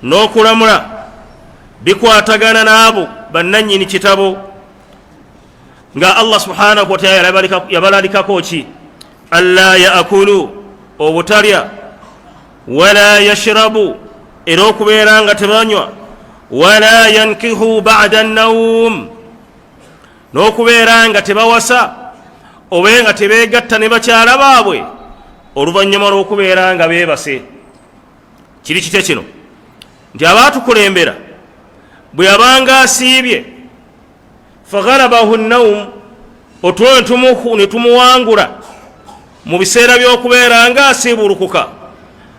N'okulamula bikwatagana n'abo bannannyini kitabo, nga Allah subhanahu wataala yabalalikako ki? Alla yaakulu, obutalya, wala yashrabu, era okubeera nga tebanywa, wala yankihu bada naum, n'okubeera nga tebawasa obe nga tebeegatta ne bakyala baabwe oluvannyuma lw'okubeera nga beebase. Kiri kitya kino nti abaatukulembera bwe yabanga asiibye, faghalabahu naum, otulo ne tumuwangula mu biseera by'okubeera nga asiibulukuka,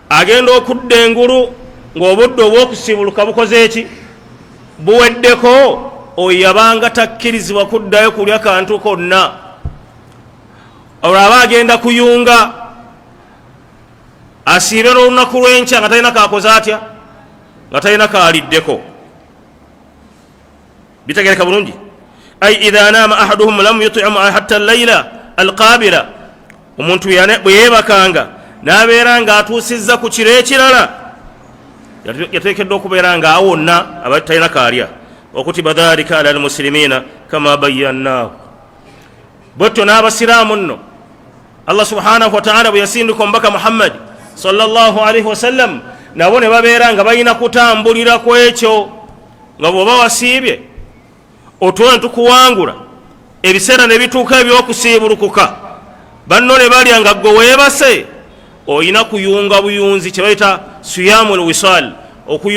agenda okudda engulu ng'obudde obw'okusiibuluka bukoze eki? Buweddeko. Oyo yabanga takkirizibwa kuddayo kulya kantu konna. Olwo aba agenda kuyunga asiibe n'olunaku lw'enkya nga talina kakoze atya? Nga talina kaaliddeko. Bitegereka bulungi? Ai idha naama ahaduhum lam yutimu hatta llaila alqabila, omuntu bwe yeebakanga n'abeera ng'atuusizza ku kiro ekirala, yateekeddwa okubeera nga awonna aba talina kaalya. Wakutiba dhalika ala almuslimina kama bayannaahu. Bwetyo n'abasiraamu nno, Allah subhanahu wataala bwe yasindika omubaka Muhammadi sallallahu alaihi wasallam, nabo ne babeera nga balina kutambulira ku ekyo, nga bw'oba wasiibye otulo ne tukuwangula, ebiseera ne bituuka eby'okusiibulukuka, banno ne balya nga ggwe weebase, olina kuyunga buyunzi, kye bayita siyamu lwisal,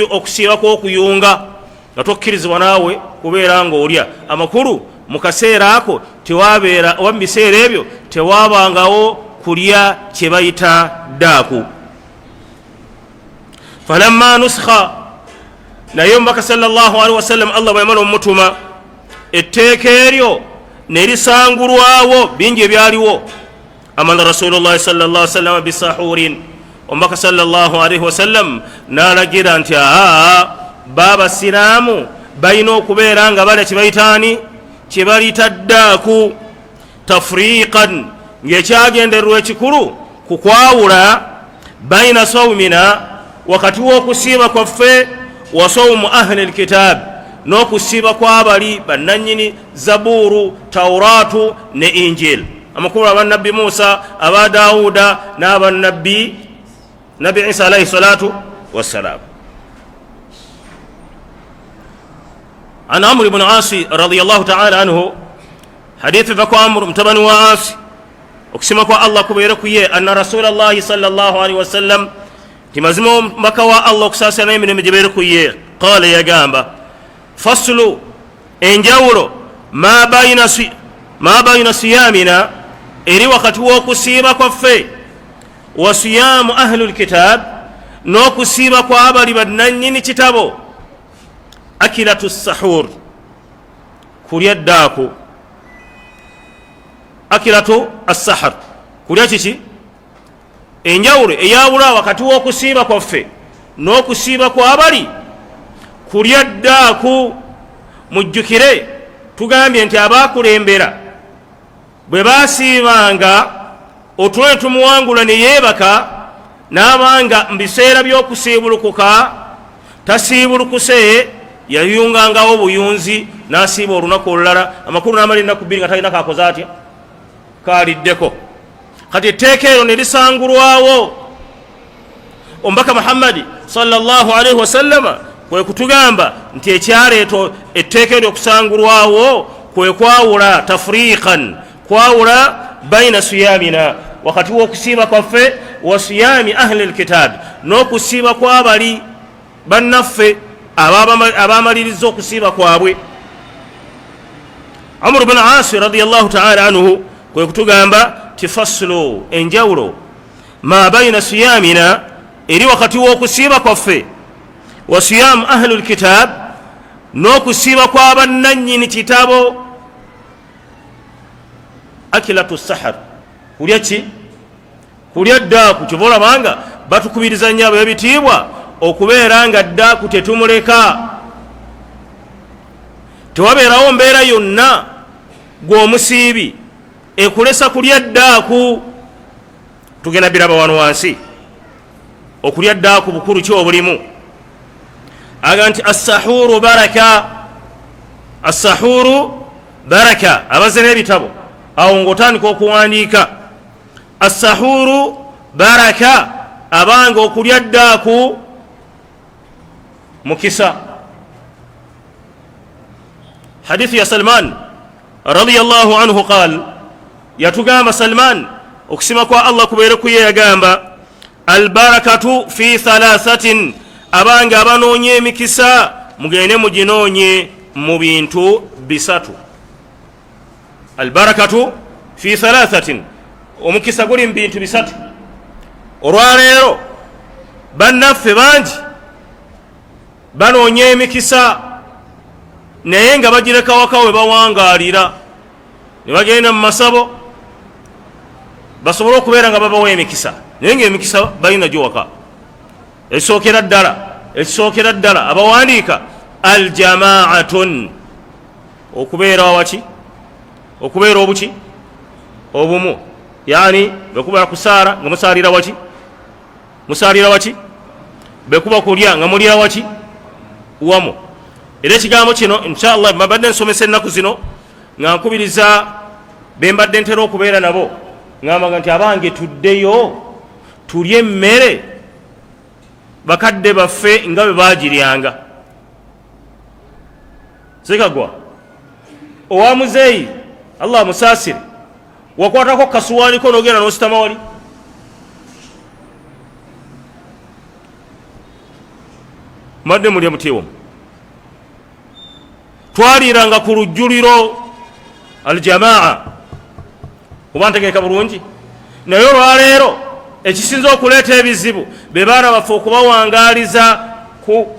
okusiiba kw'okuyunga, nga tokkirizibwa naawe kubeera ng'olya. Amakulu, mu kaseera ako tewabeera, oba mu biseera ebyo tewabangawo kulya kye bayita daaku. Falamma nusikha, naye omubaka salllahalihi wasallam, Allah bwe yamala omutuma, etteeka eryo ne lisangulwawo bingi ebyaliwo. Amala rasulullahi salla sallama bisahurin, omubaka salllahalihi wasallam n'alagira nti aa, babasiraamu balina okubeera nga balya kyebayitaani? Kyebalita ddaaku, tafriqan, ng'ekyagendererwa ekikulu ku kwawula baina saumina, wakati w'okusiiba kwaffe, wa saumu ahli lkitab, n'okusiiba kw'abali bannannyini Zabuuru, Tauratu ne Injil, amakulu abannabbi Musa, aba Dawuda n'abannabbi Nabbi Isa alaihi salatu wassalam. An Amr bnu Asi radiallahu taala anhu, hadithi va ku Amuru mutabani wa Asi, okusima kwa Allah kubeere ku ye, anna rasula llahi salllah alaihi wasallam, nti mazima omubaka wa Allah, okusaasira n'emirembe gibeere ku ye, qala, yagamba: fasulu, enjawulo, ma baina siyamina, eri wakati w'okusiiba kwaffe, wa siyamu ahlu lkitab, n'okusiiba kw'abali bannannyini kitabo, akilatu sahur, kulya ddaaku. Akilatu assahar, kulya kiki? Enjawulo eyawula wakati w'okusiiba kwaffe n'okusiiba kw'abali kulya ddaaku. Mujjukire tugambye nti abakulembera bwe basiibanga, otulo ne tumuwangula ne yeebaka, n'abanga mu biseera by'okusiibulukuka tasiibulukuse, yayungangawo buyunzi n'asiiba olunaku olulala. Amakulu, n'amala ennaku 2 nga talina kakoze atya? Kaaliddeko. Kati etteeka eryo ne lisangulwawo omubaka Muhammadi sallallahu alaihi wasallama, kwe kutugamba nti ekyaleeta etteeka eryo okusangulwawo kwe kwawula, tafriqan, kwawula, baina siyamina, wakati w'okusiiba kwaffe, wa siyami ahli lkitaabi, n'okusiiba kw'abali bannaffe abamaliriza okusiiba kwabwe. Amuru bin Asi radiallahu taala anhu kwe kutugamba ti fasulu, enjawulo, ma baina siyamina, eri wakati w'okusiiba kwaffe, wa siyamu ahlu lkitab, n'okusiiba kw'abannannyini kitabo, akilatu sahar, kulya ki? Kulya ddaaku. Kyova olabanga batukubiriza nnyo ab'ebitiibwa okubeera nga ddaaku tetumuleka. Tewabeerawo mbeera yonna gwe omusiibi ekulesa kulya ddaaku. Tugenda biraba wano wansi okulya ddaaku bukulu ki obulimu. Aga nti assahuru baraka, assahuru baraka. Abazze n'ebitabo awo ng'otandika okuwandiika assahuru baraka, abanga okulya ddaaku mukisa. Hadithu ya Salman radiallahu anhu qal, yatugamba Salman, okusima kwa Allah kubeere kuye, yagamba albarakatu fi thalathatin, abange abanoonya emikisa mugende muginoonye mu bintu bisatu. Albarakatu fi thalathatin, omukisa guli mu bintu bisatu. Olwaleero bannaffe bangi banoonya emikisa, naye nga bagireka waka we bawangaalira, ne bagenda mu masabo basobole okubeera nga babawa emikisa, naye nga emikisa balina gyo waka. Ekisookera ddala, ekisookera ddala abawandiika, aljamaatun, okubeera wawaki, okubeera obuki, obumu. Yani bwekuba kusaara nga musaalira waki, musaalira waki, bwekuba kulya nga mulya waki, wamu. Era ekigambo kino inshallah mbadde nsomesa ennaku zino nga nkubiriza bembadde ntera okubeera nabo, ngamba nti abange tuddeyo tulye emmere bakadde baffe nga bwe bagiryanga. Sekagwa owa muzeeyi, Allah amusaasire, wakwatako kasuwaaniko nogenda nositama wali mbadde mulya mutyewomu. Twaliiranga ku lujjuliro, aljamaa, oba ntegeeka bulungi? Naye olwaleero ekisinza okuleeta ebizibu be baana baffe okubawangaaliza ku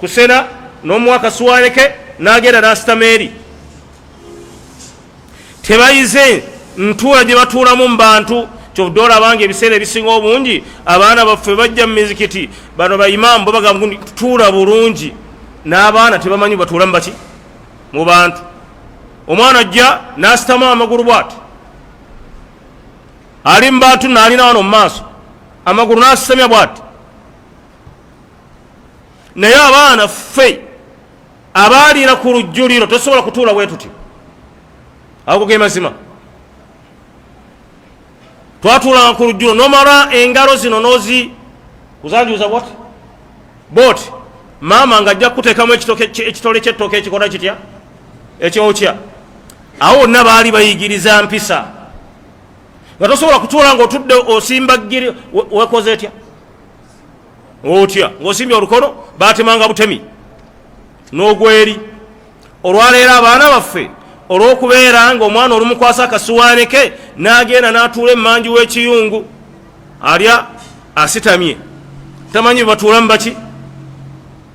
kusena n'omuwa akasuwaane ke n'agenda n'asitama eri. Tebayize ntuula gye batuulamu mu bantu. Kyovudde olabanga ebiseera ebisinga obungi abaana baffe bajja mu mizikiti, bano baimaamu bo bagamba tutuula bulungi, n'abaana tebamanyi batuula mu baki, mu bantu. Omwana ajja n'asitamu amagulu bwati, ali mu bantu, naalina wano mu maaso amagulu n'asitamya bwati. Naye abaana ffe abaaliira ku lujjuliro tosobola kutuula bwe tuti. Ago ge mazima. Twatuulanga ku lujjulo nomala engalo zino nozi kuzanjuza bwoti bwoti, maama nga ajja kukuteekamu ekitole ky'ettooke ekikola kitya, ekyokya. Awo wonna baali bayigiriza mpisa, nga tosobola kutuula ng'otudde osimba ggiri, wekoze etya otya ng'osimbye olukono, batemanga butemi n'ogweri. Olwaleero abaana baffe olw'okubeera nga omwana olumukwasa akasuwaane ke n'agenda n'atuula emmanju w'ekiyungu, alya asitamye, tamanyi bwe batuula mu baki,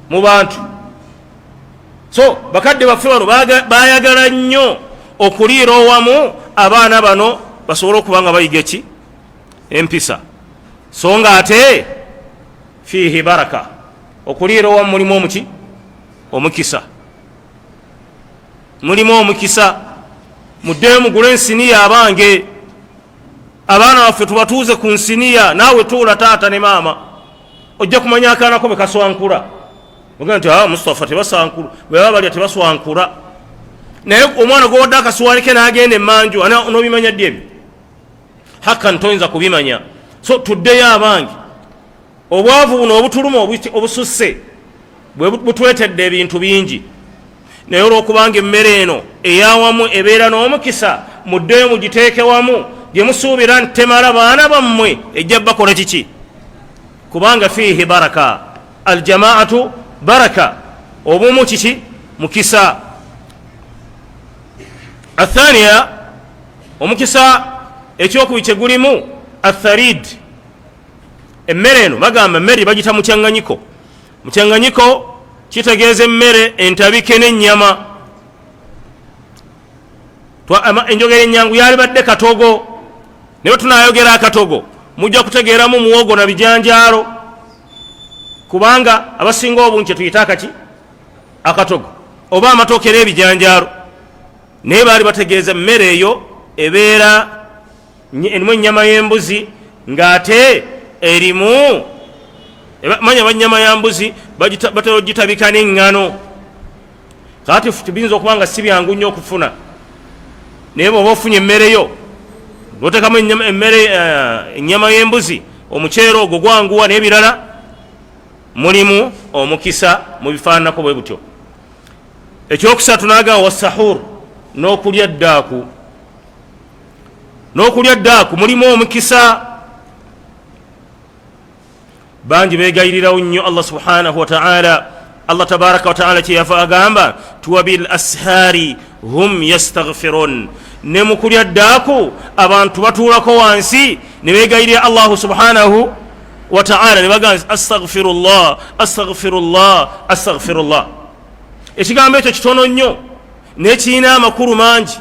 mu bantu. So bakadde baffe bano bayagala nnyo okuliira owamu, abaana bano basobole okuba nga bayiga eki, empisa. So nga ate fiihi baraka, okuliira owamu mulimu omuki, omukisa, mulimu omukisa. Muddeyo mugule ensiniya, abange abaana baffe tubatuuze ku nsiniya. Naawe tuula taata ne maama, ojja kumanya akaana ko bwe kaswankula. Ogamba nti ah, Mustafa tebasankula, bwe baba balya tebaswankula. Naye omwana gwowadde akasuwaani ke n'agenda emanju, n'obimanya ddi ebyo? Hakan toyinza kubimanya. So tuddeyo abange, obwavu buno obutuluma obususse butwetedde ebintu bingi, naye olwokubanga emmere eno eyawamu ebeera n'omukisa, muddeyo mugiteeke wamu. Gye musuubira nti temala baana bammwe, ejja bakola kiki? Kubanga fiihi baraka, aljamaatu baraka, obumu kiki? Mukisa. Athaniya, omukisa ekyokubi kye gulimu atharid. Emmere eno bagamba emmere bagita mukyaŋŋanyiko. Mukyaŋŋanyiko kitegeeza emmere entabike n'ennyama. Enjogera ennyangu yalibadde katogo, naye tunayogera akatogo mujja kutegeeramu muwogo na bijanjaalo, kubanga abasinga obungi kyetuyita akaki, akatogo, oba amatooke era ebijanjaalo. Naye baali bategeeza emmere eyo ebeera erimu ennyama y'embuzi, ng'ate erimu manya banyama ya mbuzi. Batera ogitabika n'eŋŋano. Kati biyinza okuba nga si byangu nnyo okufuna, naye bw'oba ofunye emmere yo notekamu emmere, ennyama y'embuzi, omuceere ogwo gwanguwa n'ebirala, mulimu omukisa mu bifaananako bwe butyo. Ekyokusatu n'agamba wasahur, n'okulya ddaaku. N'okulya ddaaku mulimu omukisa. Bangi begayirirawo nnyo Allah subhanahu wataala. Allah tabaraka wataala kyeyava agamba tuwabil ashaari hum yastaghfirun, ne mu kulya ddaaku abantu batuulako wansi ne begayirira Allahu subhanahu wataala, ne bagamba astaghfirullah, astaghfirullah, astaghfirullah. Ekigambo ekyo kitono nnyo naye kirina amakulu mangi,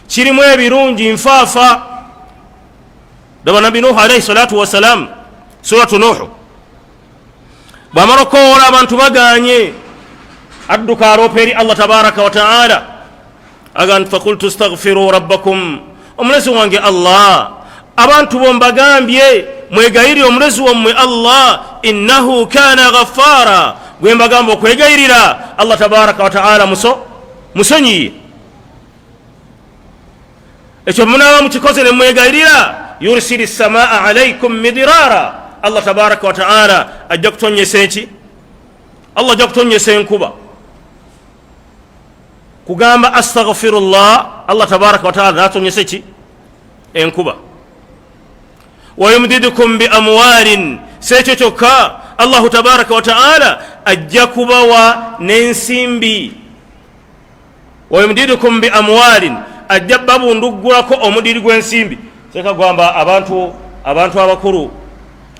kirimu ebirungi nfaafa. Laba Nabbi Nuhu alaihi salatu wassalam, Suratu Nuhu, bwamala okukowoola abantu baganye, adduka aloopa eri Allah tabaraka wataala, aga nti fakultu staghfiru rabbakum, omulezi wange Allah, abantu bo mbagambye mwegayirire omulezi wammwe Allah, innahu kana ghaffara, gwe mbagamba okwegayirira Allah tabaraka wataala musonyiye. Ekyo munaaba mukikoze ne mwegayirira, yursili samaa alaikum midirara, Allah tabaraka wataala ajja kutonyesa eki? Allah ajja kutonyesa enkuba. Kugamba astaghfirullah, Allah tabaraka wataala natonyesa eki? Enkuba. Wayumdidukum bi amwalin, si ekyo kyokka, Allahu tabaraka wataala ajja kubawa n'ensimbi. Wayumdidukum bi amwalin, ajja babunduggulako omudiri gw'ensimbi. Seka gwamba abantu abakulu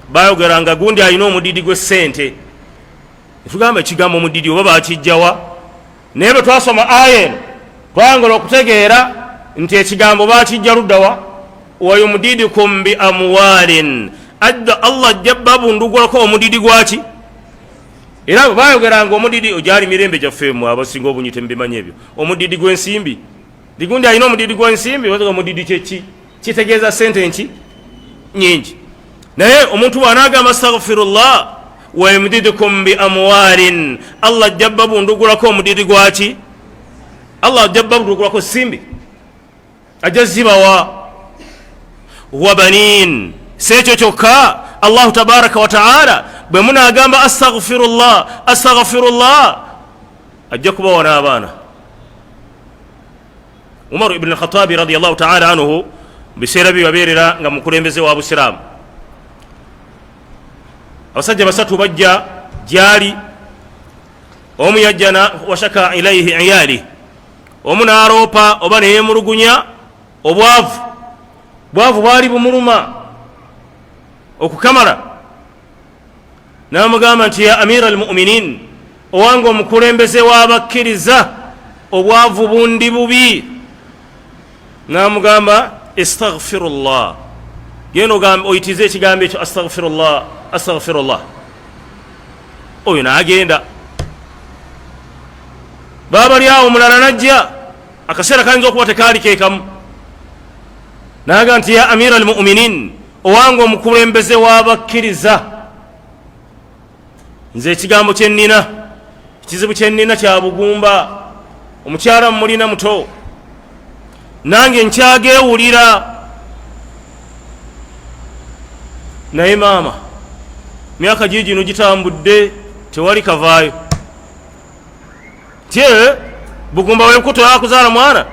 bayogeranga gundi alina omudidi gw'essente, tugamba ekigambo omudidi oba bakijjawa? Naye bwe twasoma aya eno twayongera okutegeera nti ekigambo bakijja luddawa. Wayumdidukum bi amwalin, adda Allah ajja babundugulako omudidi gwaki. Era bwe bayogeranga omudidi ogyali mirembe gyaffe mu abasinga obungi temubimanyi ebyo, omudidi gw'ensimbi, ligundi alina omudidi gw'ensimbi. Omudidi kyeki? Kitegeeza sente nki? Nyingi. Naye omuntu bw'anaagamba astaghfirullah, wayumdidukum bi amwalin, Allah ajja babundugulako omudidi gwaki? Allah ajja babundugulako simbi, ajja zibawa. Wa banin, si ekyo kyokka, Allahu tabaraka wataala bwe munaagamba astaghfirullah, astaghfirullah, ajja kubawa n'abaana. Umaru ibuni Lkhatabi radiallahu taala anhu mu biseera bye yabeerera nga mukulembeze wa busiraamu, abasajja basatu bajja gyali. Omu yajja washaka ilaihi iyali, omu n'aloopa oba neyemulugunya obwavu, bwavu bwali bumuluma okukamala. N'amugamba nti ya amira almuminin, owange omukulembeze w'abakkiriza, obwavu bundi bubi. N'amugamba astaghfirullah, genda oyitize ekigambo ekyo astaghfirullah, astaghfirullah. Oyo n'agenda, baba bali awo, omulala najja, akaseera kayinza okuba tekaali kekamu, naga nti ya amira almuminin, owange omukulembeze w'abakkiriza, nze ekigambo kyennina, ekizibu kyennina kya bugumba, omukyala mumulina muto, nange nkyagewulira, naye maama myaka gigino gitambudde tewali kavaayo. Tye bugumba wekuto yakuzaala mwana.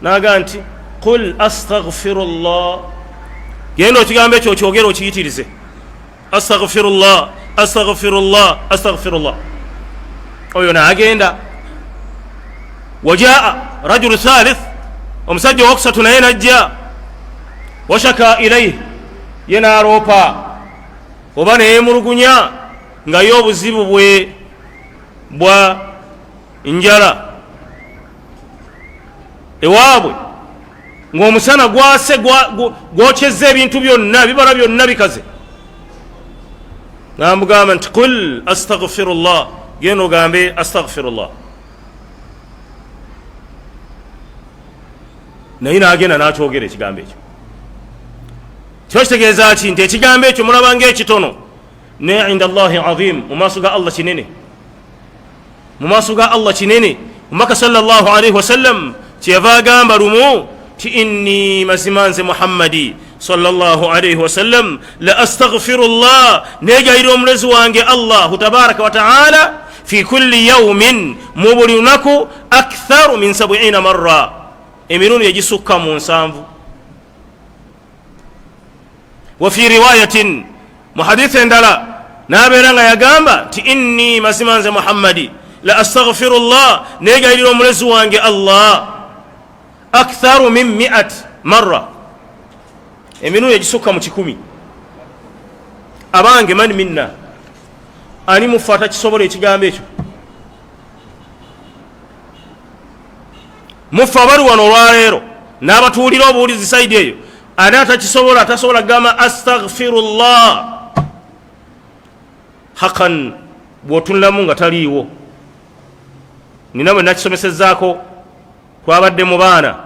Naga nti qul astaghfirullah, genda okigambo ekyo okyogere okiyitirize, astaghfirullah, astaghfirullah, astaghfirullah. Oyo naagenda. Wajaa rajulu thalith, omusajja owokusatu naye najja, washaka ilaihi, ye naloopa oba neyemulugunya nga ye obuzibu bwe bwa njala ewaabwe, ng'omusana gwase gwokyezza ebintu byonna, ebibala byonna bikaze. Namugamba nti qul astaghfirullah, genda ogambe astaghfirullah. Naye nagenda nakyogera ekigambo ekyo. Kiba kitegeeza ki? Nti ekigambo ekyo mulaba ngaekitono, Naye inda Allahi azim, mu maaso ga Allah kinene, mu maaso ga Allah kinene. Omubaka sallallahu alaihi wasallam kyeyava agamba lumu ti inni, mazima nze Muhammadi sallallahu alaihi wasallam, la astaghfiru llah, negayira omulezi wange Allahu tabaraka wataala, fi kulli yaumin, mu buli lunaku, aktharu min 70 marra, emirundi egisukka mu 70. Wa fi riwayatin, mu haditha endala n'abeera nga yagamba nti inni, mazima nze Muhammadi, la astaghfiru llah, negayirira omulezi wange Allah, aktharu min miat marra, emirundi egisukka mu 100. Abange, man minna, ani mufe atakisobola ekigambo ekyo? Mufe abali wano olwaleero n'abatuwulira obuwulizi saidi eyo, ani atakisobola, atasobola kugamba astaghfirullah hakan? Bw'otunulamu nga taliiwo. Nina bwe nakisomesezaako, twabadde mu baana,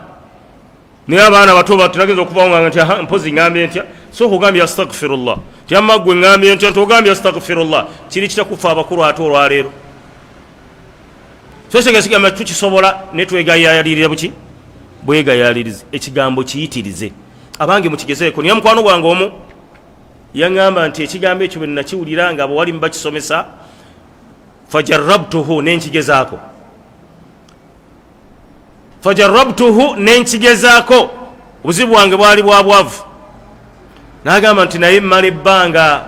naye abaana bato bato, nagenza okuvawo nga nti aha, mpozi ngambye ntya? Sooka ogambye astaghfirullah. Ti amma gwe ngambye ntya? Nti ogambye astaghfirullah. Kiri kitya kufa abakulu ate olwaleero? So kigamba tukisobola, naye twegayalirira buki bwegayalirizi. Ekigambo kiyitirize, abange, mukigezeeko. Naye mukwano gwange omu yaŋŋamba nti ekigambo ekyo bwe nakiwulira nga bwewali mubakisomesa, fajarabtuhu, nenkigezaako, fajarabtuhu, nenkigezaako. Obuzibu bwange bwali bwa bwavu. N'agamba nti naye mmala ebbanga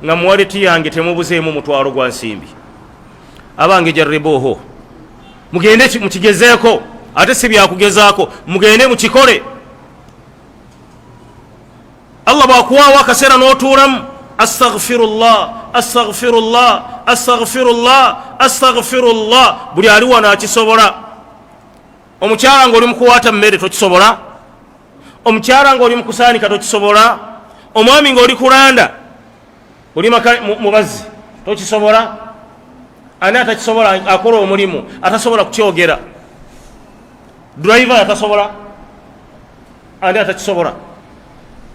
nga muwaleti yange temubuzeemu mutwalo gwa nsimbi. Abange, jaribuhu, mugende mukigezeeko. Ate si byakugezaako, mugende mukikole. Allah bwakuwaawo akaseera n'otuulamu, astaghfirullah, astaghfirullah, astaghfirullah, astaghfirullah. Buli ali wano akisobola. Omukyala ng'oli mukuwaata mmere, tokisobola? Omukyala ng'oli mukusaanika, tokisobola? Omwami ng'oli kulanda, oli mubazzi, tokisobola? Ani atakisobola? Akola omulimu atasobola kukyogera? Driver atasobola? Ani atakisobola?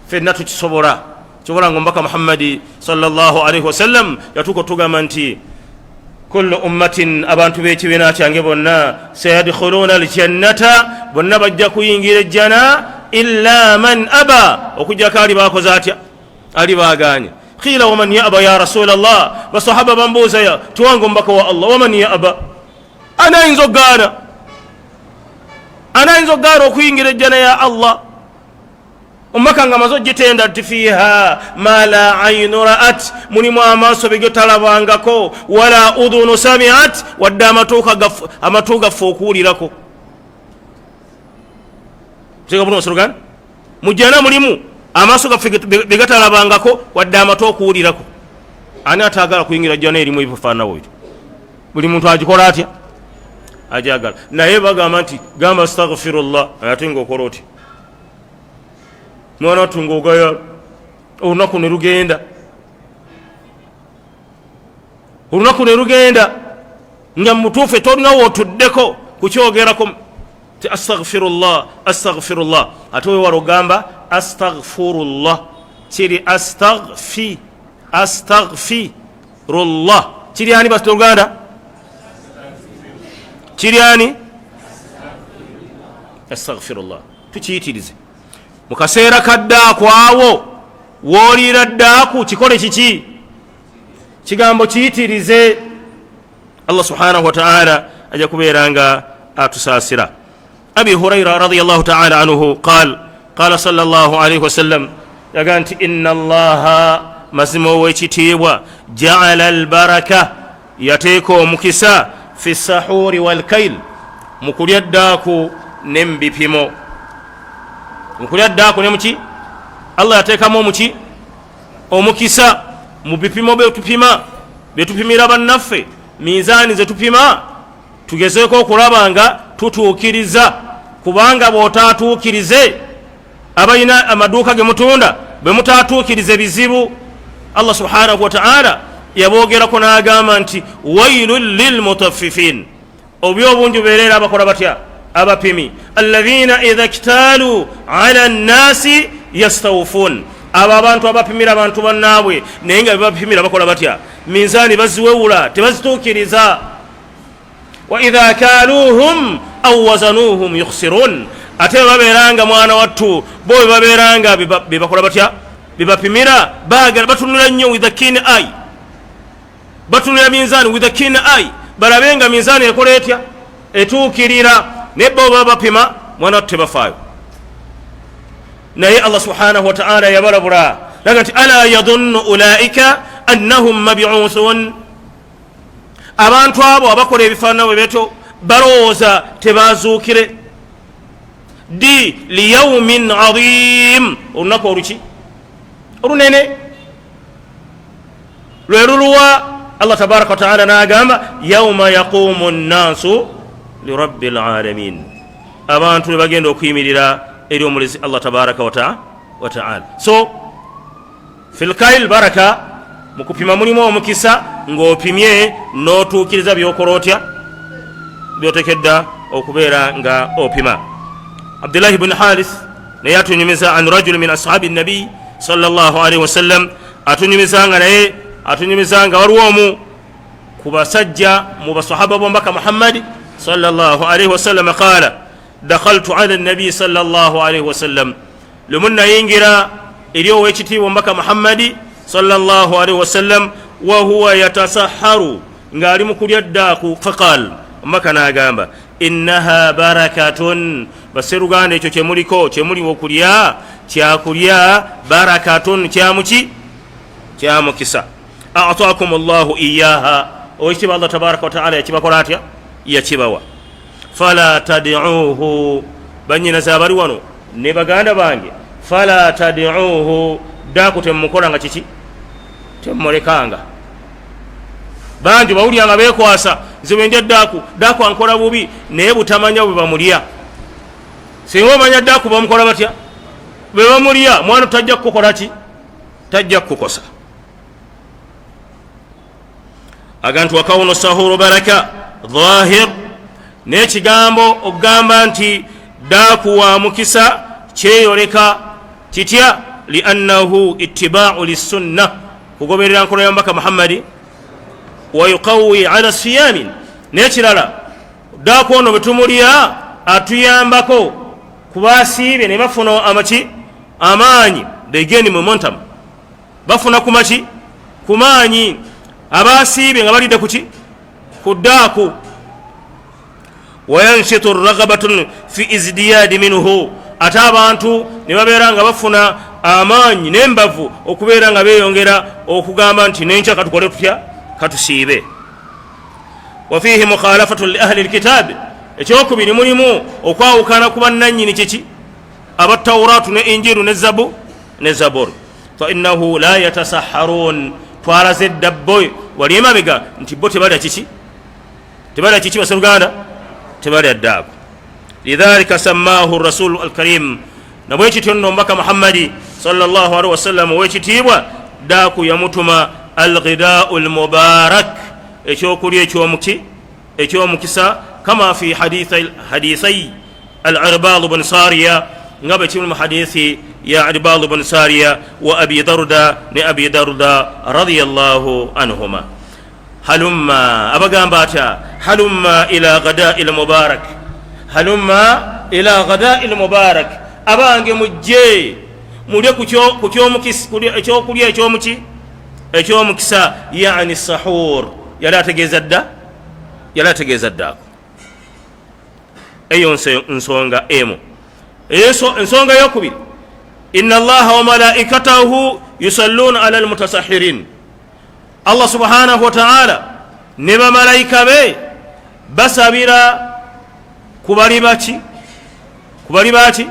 Fenna tukisobola. Kibola nga omubaka Muhammadi sallallahu alaihi wasallam yatuuka otugamba nti kullu ummatin, abantu b'ekibiina kyange bonna, sayadkhuluuna aljannata, bonna bajja kuyingira ejjana, illa man aba, okujjako ali bakoze atya? Ali baganye. Qila waman yaba ya rasula llah, basahaba bambuuza, ya tiwange omubaka wa Allah, waman yaba, ani ayinza okugaana, ani ayinza okugaana okuyingira ejjana ya Allah? Omubaka nga amaze ogitenda nti fiiha ma la ainu ra'at, mulimu amaaso begetalabangako, wala udhunu samiat, wadde amatu gaffe okuwulirako. Mujjana mulimu amaaso gaffe begatalabangako, wadde amatu okuwulirako. Ani atagala kuyingira jjana erimu ebifaananawo bityo? Buli muntu agikola atya? Ajagala. Naye bagamba nti gamba astaghfirullah, ate ngaokola otya? Mwana wattu ngaogaya, olunaku ne lugenda, olunaku ne lugenda nga mutuufu tolina wootuddeko kukyogerako ti astaghfirullah, astaghfirullah. Ate wewala ogamba astaghfirullah, kiri astaghfi, astaghfirullah. Kiri ani basitoluganda? Kiri ani? Astaghfirullah. Tukiyitirize mu kaseera kaddaaku awo wooliira ddaaku, kikole kiki? Kigambo kiyitirize. Allah subhanahu wataala ajja kubeera nga atusaasira. Abi Huraira radiallahu taala anhu qal, qala salllah alaihi wasallam, yaga nti inna allaha, mazima owekitiibwa, jaala albaraka, yateeka omukisa, fi sahuri walkail, mu kulya ddaaku ne mu bipimo, mu kulya ddaaku ne muki. Allah yateekamu omuki omukisa mu bipimo byetupima, byetupimira bannaffe, minzaani zetupima. Tugezeeko okulaba nga tutuukiriza, kubanga bw'otaatuukirize, abalina amaduuka ge mutunda, bwe mutaatuukirize bizibu. Allah subhanahu wataala yaboogerako n'agamba nti wailun lilmutaffifin, obubi obungi bubeereera abakola batya? Abapimi. Alladhina idha ktaalu ala nnasi yastawufun, Abo abantu abapimira abantu bannaabwe naye nga bebapimira bakola batya? Minzaani baziwewula, tebazituukiriza. Wa idha kaluuhum au wazanuuhum yukhsirun, ate bebabeeranga mwana wattu bo bebabeeranga bebakola batya? Bebapimira bagala batunula nnyo with a keen eye, batunula minzaani with a keen eye, balabe nga minzaani ekola etya, etuukirira. Naye bo baba bapima mwana wattu tebafaayo. Naye Allah subhanahu wataala yabalabula laga nti ala yadunnu ulaika annahum mabiuthun, abantu abo abakola ebifaanana bwe betyo balowooza tebazuukire di liyaumin azim, olunaku oluki olunene lwe luluwa. Allah tabaraka wataala nagamba yauma yaqumu nnaasu lirabbi lalamin, abantu lwe bagenda okuyimirira eri omulezi Allah tabaraka wataala. So filkail baraka, mu kupima mulimu omukisa ng'opimye n'otuukiriza byokola otya, byotekedda okubeera nga opima. Abdullahi bni Harith naye atunyumiza an rajuli min ashabi nabiyi salllahalaihi wasallam, atunyumiza nga naye atunyumiza nga waliwo omu ku basajja mu basahaba b'omubaka Muhammadi salllahalaihi wasallam, qala dakhaltu ala nabiyi salllahalaihi wasallam, lumu nayingira eri owekitiibwa omubaka Muhammadi salllahalaihi wasallam, wahuwa yatasaharu, ng'ali mu kulya ddaaku. Faqal, omubaka n'agamba innaha barakatun, baseruganda ekyo kyemuliko kyemuli okulya kyakulya barakatun, kyamuki kyamukisa, atakum llahu iyaha, owekitiibwa Allah tabaraka wataala yakibakola atya, yakibawa. Fala tadiuhu, banyinaze abali wano ne baganda bange, fala tadiuhu, daaku temukola nga kiki, temulekanga. Bangi bawulya nga bekwasa, nze bwendya daaku, daaku ankola bubi, naye butamanya bwe bamulya. Singa omanya daaku bamukola batya, bwe bamulya, mwana tajja kukukola ki, tajja kukukosa. Aga nti wakawunu sahuru baraka dhahir, n'ekigambo okugamba nti daaku wa mukisa kyeyoleka kitya? Liannahu ittibaau lissunna, kugoberera nkola ya mubaka Muhammadi, wayuqawi ala siyamin. N'ekirala, daaku ono bwe tumulya atuyambako kubasiibye ne bafuna amaki amaanyi, they gain momentum, bafuna kumaki kumaanyi abasiibye nga balidde kuki ku daaku. Wayanshitu ragabatun fi izdiyadi minhu, ate abantu ne babeera nga bafuna amaanyi n'embavu okubeera nga beeyongera okugamba nti nenkya katukole tutya, katusiibe. Wafiihi mukhalafatun li ahli lkitaabi, ekyokubiri mulimu okwawukana ku bannannyini kiki abatawuratu ne injiru ne zabu ne zabur, fainahu la yatasaharun, twalaze dda bo wali emabega nti bo tebalya kiki, tebalya kiki baseruganda, tebalya ddaako. Lidhalika sammahu rasulu alkarim, nabwekityo nno omubaka Muhammadi salllahalihi wasallam owekitiibwa daaku yamutuma alghidau lmubarak, ekyokulya ekyomuki ekyomukisa, kama fi hadithai al-Irbad bun Sariya, nga bwe kiri mu hadithi ya Irbad bun Sariya wa Abi Darda ne Abi Darda radiyallahu anhuma. Halumma, abagamba atya? Halumma ila ghadai lmubarak, halumma ila ghadai lmubarak, abange mujje mulye ku ekyokulya ekyomuki ekyomukisa, yani sahur. Yali ategeeza dda, yali ategeeza ddaako. Eyo nsonga emu. Ensonga eyokubiri, inna allaha wa malaikatahu yusalluna ala almutasahirin, Allah subhanahu wataala ne bamalayika be basabira kubali baki, kubali baki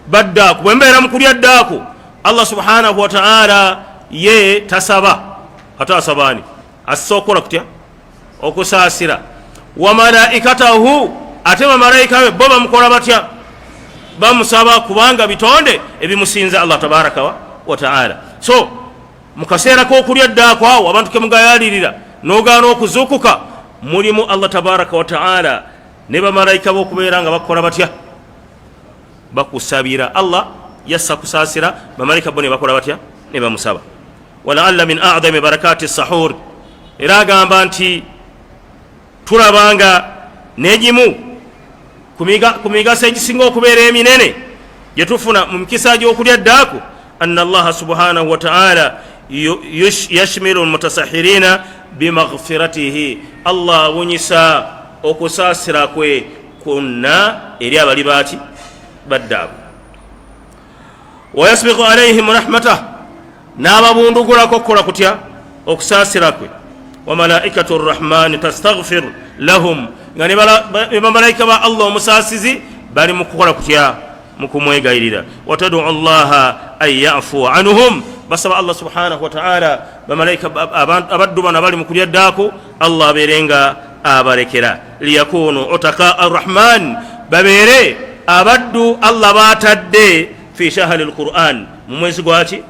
baddaaku. Bwe mbeera mu kulya ddaaku, Allah subhanahu wataala ye tasaba, ate asabaani? Assa okukola kutya? Okusaasira. Wa malaikatahu, ate bamalayika be bo bamukola batya? Bamusaba, kubanga bitonde ebimusinza Allah tabaraka wataala. So mu kaseera k'okulya ddaako awo abantu kemugayalirira n'ogaana okuzuukuka, mulimu Allah tabaraka wataala ne bamalayika b'okubeera nga bakola batya? Bakusabira. Allah Yassa kusaasira, bamalayika bo ne bakola batya? Ne bamusaba. Walaalla min adami barakati sahur. Era agamba nti tulaba nga n'egimu ku migaso egisinga okubeera eminene gye tufuna mu mikisa gy'okulya ddaaku, anna Allaha subhanahu wataala yashmilu lmutasahirina bimaghfiratihi. Allah abunyisa okusaasira kwe kwonna eri abali baaki baddaabo. Wayasbiku alaihim rahmatah, n'ababundugulako okukola kutya? Okusaasira kwe. Wamalaikatu rrahmani tastaghfir lahum, nga ne bamalayika ba Allah omusaasizi bali mu kukola kutya? Mu kumwegayirira. Wataduu llaha an yafuwa anhum, basaba Allah subhanahu wataala bamalayika abaddu bano abali mu kulya ddaaku, Allah abeere nga abalekera. Liyakunu utaka arrahman, babeere abaddu Allah baatadde fi shahri lquran, mu mwezi gwaki?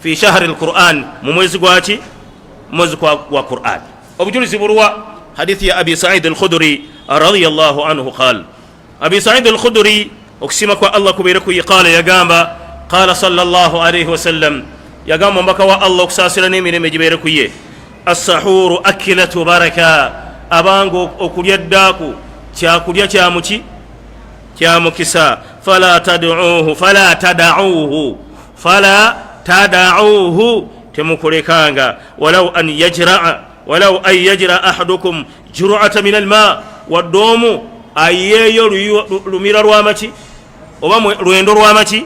Fi shahri lquran, mu mwezi gwaki? Mwezi gwa Quran. Obujulizi bulwa hadithi ya Abi Said Alkhuduri radiallahu anhu. Qal Abi Said Alkhuduri, okusima kwa Allah kubeere kuye, qala, yagamba, qala sallallahu alaihi wasallam, yagamba omubaka wa Allah, okusaasira n'emirembe gibeere kuye: assahuru akilatu baraka. Abanga okulya ddaaku kyakulya kyamuki? Kyamukisa. Fala tadauhu, fala tadauhu, fala tadauhu, temukulekanga. Walau an yajraa, walau an yajra ahadukum jurata min alma, wadde omu ayeeyo lumira lwamaki oba lwendo lwamaki.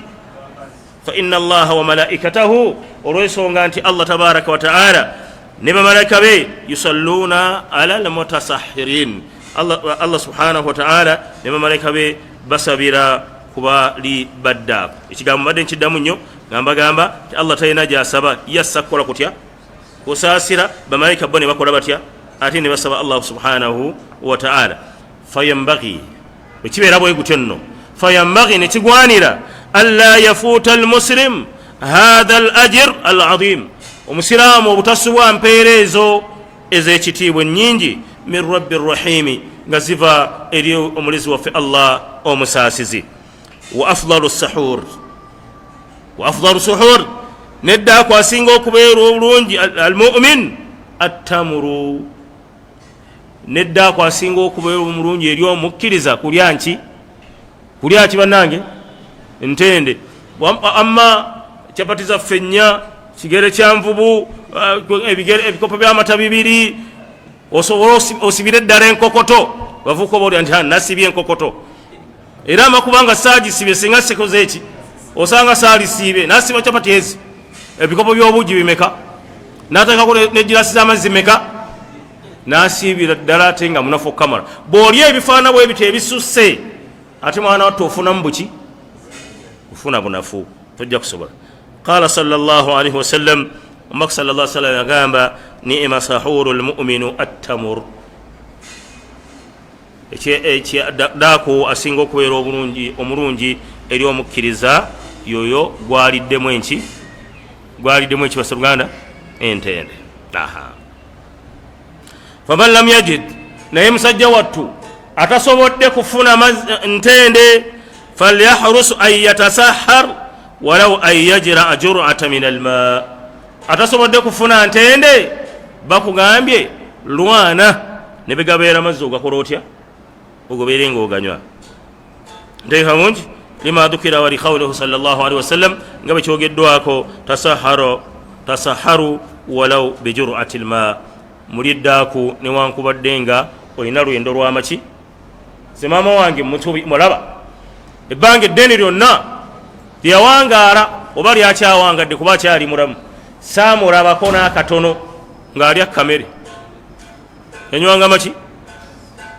Fa ina Allaha wa malaikatahu, olwensonga nti Allah tabaraka wataala ne bamalayika be, yusalluuna ala lmutasahirin, Allah subhanahu wataala ne bamalayika be basabira kubali baddaabo. Ekigambo mbadde nkiddamu nnyo nga mbagamba nti Allah talina gyasaba, yassa kukola kutya? Kusaasira. Bamalayika bo ne bakola batya? Ate ne basaba Allah subhanahu wataala. Fayambagi, bwekibeera bwe gutyo nno, fayambagi, nekigwanira, anla yafuuta almuslim hatha al ajir al azim, omusiraamu obutasubwa mpeera ezo ez'ekitiibwa ennyingi, min rabbi rrahimi, nga ziva eri omulezi waffe Allah omusaasizi. Wa afdalu sahur, wa afdalu suhur, neddaako asinga okubeera obulungi almumin attamuru, neddaako asinga okubeera omulungi eri omukkiriza kulya nki? Kulya ki bannange? Ntende. Amma capati zaffe nnya, kigere kya nvubu, ebikopo byamata bibiri, osobole osibire eddala enkokoto. Bavuka oba olya nti nasibye enkokoto, era amakuba nga saagisibye, singa sikoze eki, osanga saalisiibe. Nasiba capati ezi, ebikopo by'obugi bimeka, nateekako negirasi z'amazzi meka, nasiibira ddala, ate nga munafu okukamala. Bw'olya ebifaana bwe bityo ebisusse, ate mwana watte ofunamu buki? Ofuna bunafu, tojja kusobola. Qala sallallahu alaihi wasallam, omubaka sallallahu sallam yagamba: nima sahuru lmuminu attamur. Daaku asinga okubeera obulungi omulungi eri omukkiriza yoyo gwaliddemu enki? Gwaliddemu eki, basaluganda? Entende. Aha, faman lam yajid, naye musajja wattu atasobodde kufuna ntende, falyahrus an yatasahar walau an yajraa jurata min alma. Atasobodde kufuna ntende, bakugambye lwana ne begabeera mazzi, ogakola otya? Ogobeere nga oganywa. Nteeka bungi lima dhukira wa liqaulihi sal llah alihi wasallam, nga bwe kyogeddwako: tasaharu walau bijurati lma, muliddaaku newankubadde nga olina lwendo lwamaki. Ze maama wange mulaba ebbanga eddene lyonna lyeyawangaala oba lyakyawangadde kuba akyali mulamu, saamulabako n'akatono ng'alya kamere. Yanywanga maki?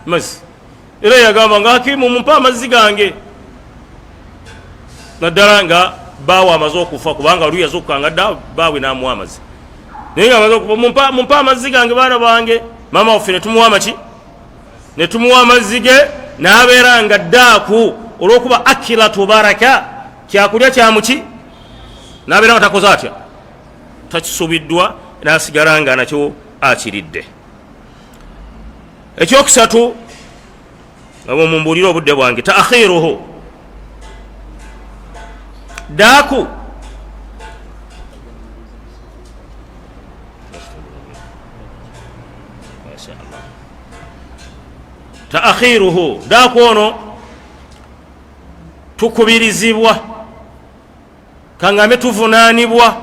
Mazzi. Era yagamba nga hakimu, mumpe amazzi gange, naddala nga baawe amaze okufa, kubanga oli yazuukanga dda baawe n'amuwa amazzi, naye nga amaze okufa, mumpe amazzi gange, baana bange. Maama waffe netumuwa amaki? Netumuwa amazzi ge, n'abeera nga ddaaku, olw'okuba akilatu baraka, kyakulya kyamuki, n'abeera nga takoze atya? Takisubiddwa, n'asigala nga nakyo akiridde. Ekyokusatu, nga bwemumbuulire obudde bwange, taakhiruhu. Daaku taakhiruhu, daaku ono tukubirizibwa, kaŋŋambe tuvunaanibwa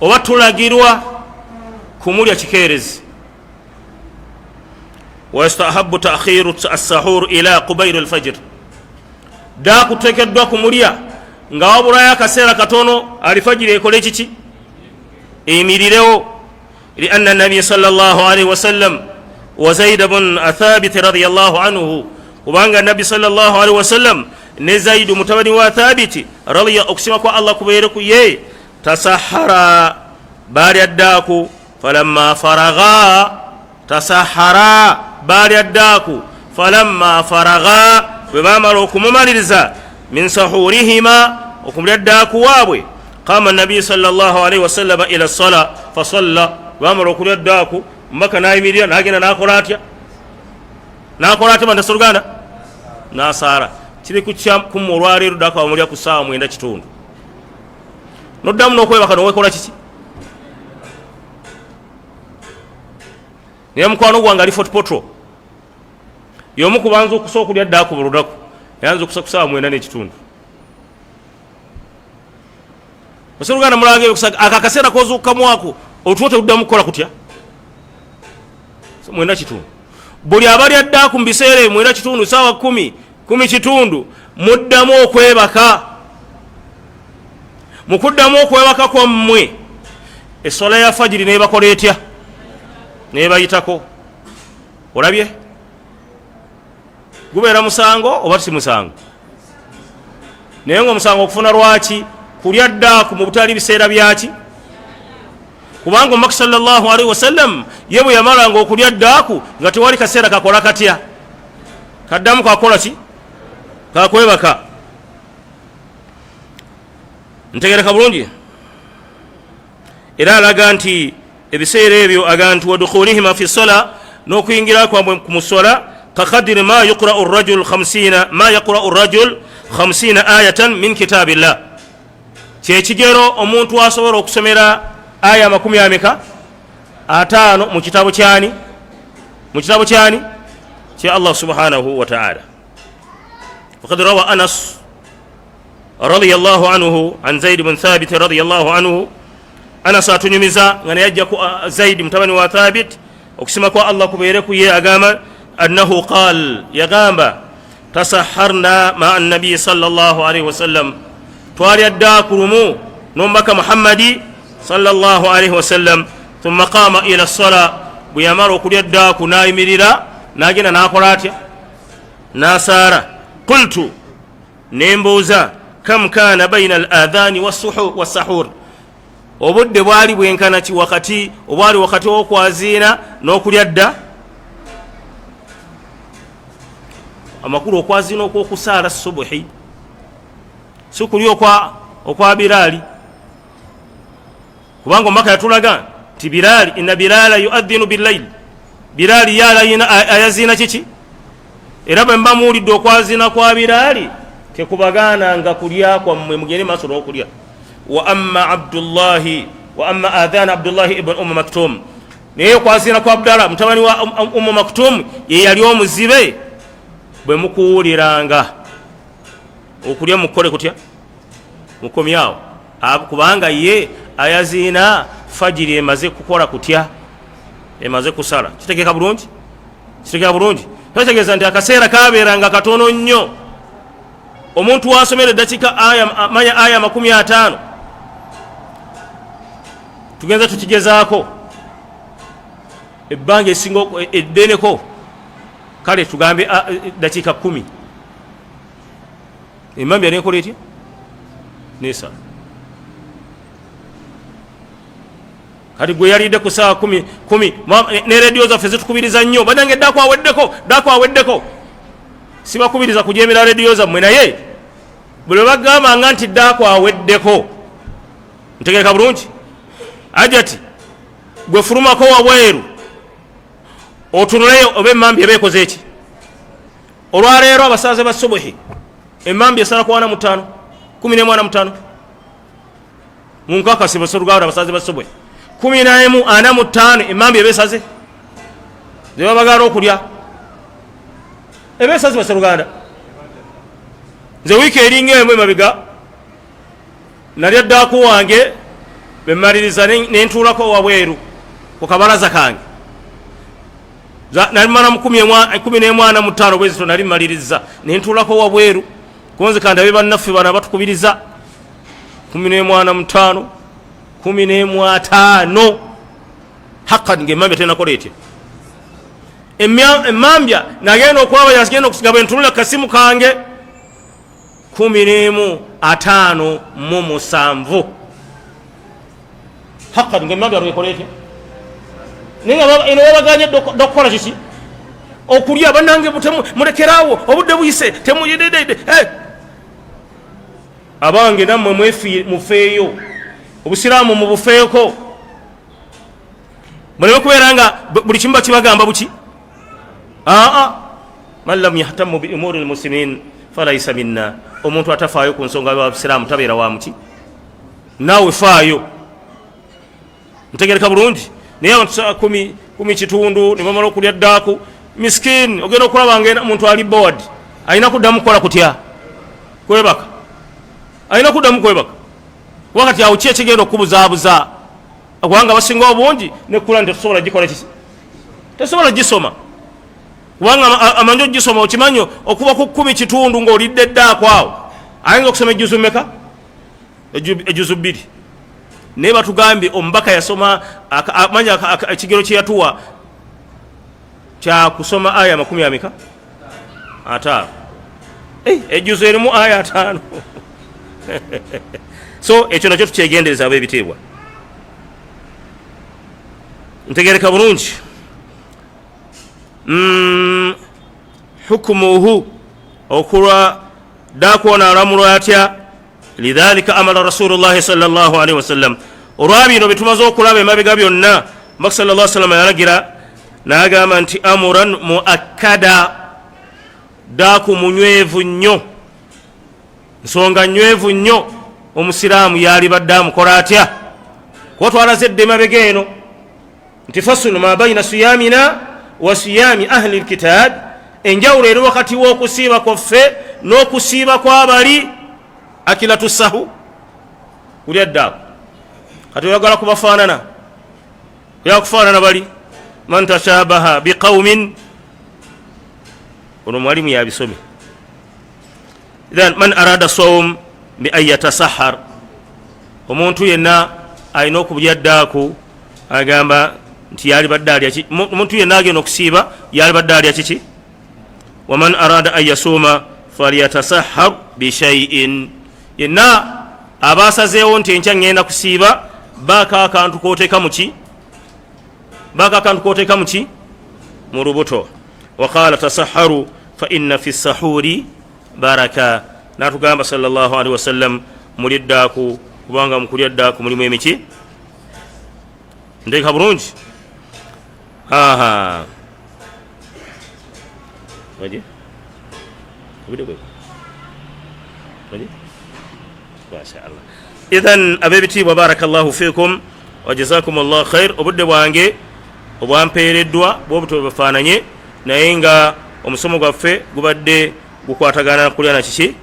oba tulagirwa kumulya kikeerezi. Wayastahabu taakhiru assahur ila qubairi alfajir, daaku tuteekeddwa kumulya nga wabulayo akaseera katono alifajiri ekole kiki, eyimirirewo. Lianna nabiya sal llah alaihi wasallam wa zaid bun thabit radiallahu anhu, kubanga nabbi sal llah alaihi wasallam ne Zaidu mutabani wa Thabiti radiya, okusima kwa Allah kubeere ku ye, tasahara, baalya ddaaku. Falamma faragha, tasahara, baalya ddaaku. Falamma faragha, bwe bamala okumumaliriza, min sahurihima, okumulya ddaaku waabwe, qama nabiyu sal llah alaihi wasallama ila sala fasalla. Bamala okulya ddaaku, mubaka nayimirira nagenda nakola atya? Nakola atya bandasoluganda? Nasaala. Kiri kummwe olwaleero, ddaka wamulya ku saawa 9:15, noddamu n'okwebaka nowekola kiki? Naye mukwano gwange ali Fort Potro, yomu kubanza okusa okulya ddaaku buli lunaku, yanza okusa ku saawa 9:15. Osoluganda mulanga ako akaseera kozuukamu otulo teluddamu kukola kutya? 9:15. Buli abalya ddaaku mu biseera ebyo, 9:15, saawa 10, 10:15, muddamu okwebaka. Mu kuddamu okwebaka kwammwe, essola ya fajiri nebakola etya? Nebayitako. Olabye gubeera musango oba si musango? Naye nga omusango okufuna lwaki? Kulya ddaaku mu butali biseera byaki. Kubanga omubaka sallallahu alaihi wasallam ye bwe yamalanga okulya ddaaku nga tewali kaseera kakola katya, kaddamu kakola ki? Kakwebaka. Ntegereka bulungi? Era alaga nti ebiseera ebyo aga nti wadukhulihima fi sola, n'okuyingira kwabwe mu sola, kakadiri ma yuqrau rajul 50, ma yaqrau rajul 50 ayatan min kitabillah, kyekigero omuntu asobola okusomera aya 50 ameka? 50 mu kitabo kyani? Mu kitabo kyani? Kya Allah subhanahu wataala. Fakad rawa Anas radiyallahu anhu an Zaid bun Thabit radiyallahu anhu. Anas atunyumiza nga naye ajja ku Zaidi mutabani wa Thabit, okusima kwa Allah kubeere ku ye, agamba annahu qal, yagamba tasaharna maa nabiyi salllah alaihi wasallam, twalya ddaaku lumu n'omubaka Muhammadi salllah alaihi wasallam. Thumma qama ila sala, bwe yamala okulya ddaaku n'ayimirira n'agenda n'akola atya? N'asaara. Qultu, nembuuza, kam kana baina al adhani wassahur, obudde bwali bwenkana ki wakati obwali wakati w'okwaziina n'okulya dda? Amakulu okwaziina okw'okusaala subuhi, si kulya okwa Biraali, kubanga omubaka yatulaga nti Biraali, inna Biraala yuadhinu billail, Biraali ye ayaziina kiki? Era bwe mba muwulidde okwaziina kwa Biraali, tekubagaananga kulya kwammwe, mugende maaso n'okulya. Wa amma Abdullahi, wa amma adhana Abdullahi ibn Umm Maktum, naye okwaziina kwa Abdallah mutabani wa Ummu Maktum, ye yali omuzibe, bwe mukuwuliranga okulya mukole kutya? Mukomyawo, kubanga ye ayaziina fajiri emaze kukola kutya? Emaze kusala. Kitegeka bulungi? Kitegeka bulungi? Kitegeeza nti akaseera kabeeranga katono nnyo omuntu wasomera eddakiika manya aya 50. Tugenza tukigezaako ebbanga esinga eddeneko, kale tugambe dakiika 10, emambi anekola etya? Nesala. Kati gwe yalidde ku saawa 10 10, ne rediyo zaffe zitukubiriza nnyo, banange ddaku aweddeko, ddaku aweddeko. Sibakubiriza kujemera rediyo zammwe, naye buli lwe bagambanga nti ddaku aweddeko, ntegereka bulungi? Ajati gwe fulumako wabweru otunuleyo oba emambi eba ekoze eki. Olwaleero abasaaze ba subuhi, emambi esala ku 45, 11:45. Munkakasi, basoluganda, abasazi basobwe, 11:45 emambi ebesaze zebabagala okulya ebesaze. Basoluganda, nze wiiki eringa emu emabega nalya ddaaku wange, bemaliriza nentuulako wabweru ku kabalaza kange. Nalimala mu 11:45 bwezito, nali maliriza nentuulako wabweru kunze kandabe bannaffe bano abatukubiriza. 11:45, 11:50 hakan nga emambya tenakola etya. Emambya nagenda okulaba yagenda okusiga bwentunula kasimu kange 11:57 hakan nga emambya lwekola etya. Naye nga eno babaganye dokukola kiki? Okulya. Banange, mulekerawo, obudde buyise. Temuyededede abange, nammwe mufeeyo obusiraamu mubufeeko, muleme kubeera nga buli kimu bakibagamba buki. Aa, man lam yahtamu bi umuri lmuslimin falaisa minna. Omuntu atafaayo ku nsonga yabusiraamu tabeera wa muki. Naawe faayo. Ntegereka bulungi? Naye abantu saa 10, 10:15 ne bamala okulya ddaaku. Miskin, ogenda okulaba nga muntu ali bored, alina kuddamu kukola kutya? Kwebaka. Alina kuddamu kwebaka, kuba kati awo ki ekigenda okubuzaabuza? Kubanga basinga obungi nekula nti tetusobola gikola kiki, tesobola gisoma, kubanga amanyi ogisoma. Okimanyi okuba ku 10:15 ng'olidde eddaako awo ayinza okusoma ejuzu meka? Ejuzu 2. Naye batugambye omubaka yasoma manya ekigero kyeyatuwa kyakusoma aya makumi ameka? 50. Ejuzu erimu aya 50. So ekyo nakyo tukyegendereza, ab'ebitiibwa. Ntegereka bulungi? Hukumuhu, okulwa daakwona alamulwa atya? Lidhalika amara rasulullahi salllah alaihi wasallam. Olwa bino byetumaze okulaba emabega byonna, mbaka sal llah salama yalagira n'agamba nti amuran muakkada, daaku munywevu nnyo, nsonga nywevu nnyo. Omusiraamu yalibadde amukola atya? Kuba twalaze edda emabega eno nti fasulu ma baina siyamina wa siyami ahli lkitab, enjawulo eri wakati w'okusiiba kwaffe n'okusiiba kw'abali akilatu sahu, kulya ddaaku. Kati oyagala kubafaanana, oyagala kufaanana bali man tashabaha biqaumin. Ono mwalimu yabisome. Idhan man arada saum bi an yatasahar, omuntu yenna alina okulya ddaaku, agamba nti yalibadde alya, omuntu yenna agenda okusiiba yalibadde alya kiki? Waman arada an yasuuma falyatasahar bishaiin. Yenna aba asazeewo nti enkya ŋŋenda kusiiba, baako akantu koteeka muki, baako akantu koteeka muki? Mu lubuto. Waqala tasaharu fa inna fi sahuri baraka. Natugamba sallallahu alaihi wasallam, muli ddaaku, kubanga mukulya ddaaku mulimu emiki. Nteeka bulungi? Aha. Waje? Obudde bwe? Waje? Masha Allah. Idhan ab'ebitiibwa, barakallahu fikum wa jazakum Allah khair. Obudde bwange obwampeereddwa bwobuto bwebafaananye, naye nga omusomo gwaffe gubadde gukwatagana kulya na kiki?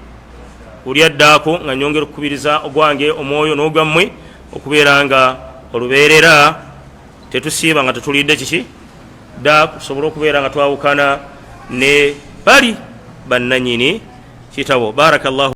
Kulya ddaako. Nga nyongera okukubiriza ogwange omwoyo n'ogwammwe okubeera nga olubeerera tetusiiba nga tetulidde kiki? Dda, tusobole okubeera nga twawukana ne bali bannanyini kitabo. Barakallahu.